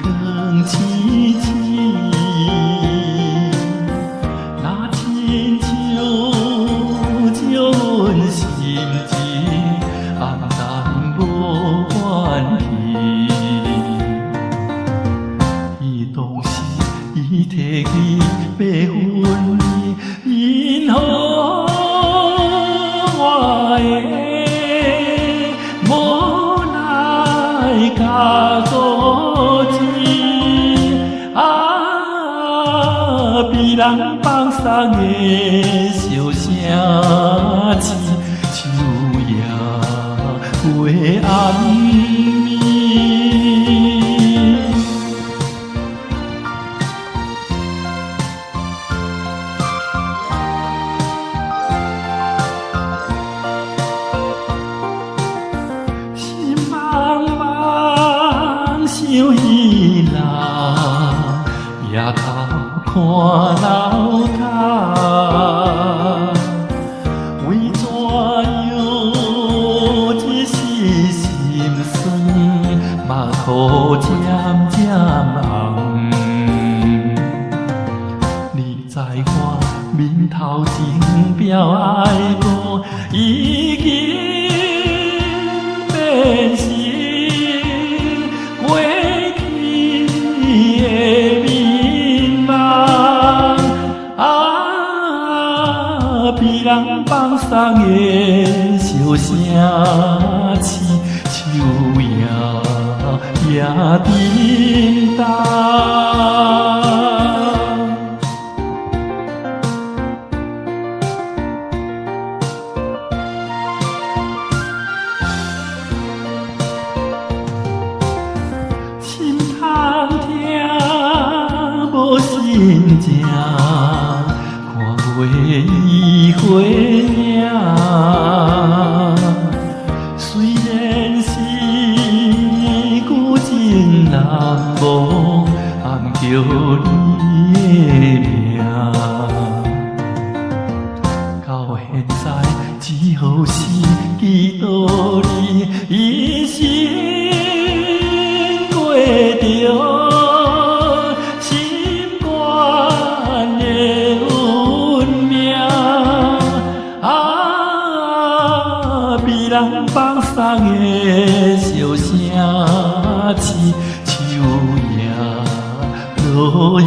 光刺刺，若親像照阮心情，暗淡無關係。伊當時伊提起欲分離，因何我會無奈佮阻止？啊，被人放送的小城市，秋夜月暗暝。心茫茫想彼人，抬頭看樓塔，為怎樣一時心酸，目眶漸漸紅。你知我面頭前表愛慕，已經變成過去的美夢。啊，被人放送的小城市，秋夜也叮當。心通疼，無心情，看袂伊花影。雖然是舊情難忘，暗叫你的名。到現在只好是祈禱你一生過著心肝的運命。啊，被人放送的小城市，秋夜落葉。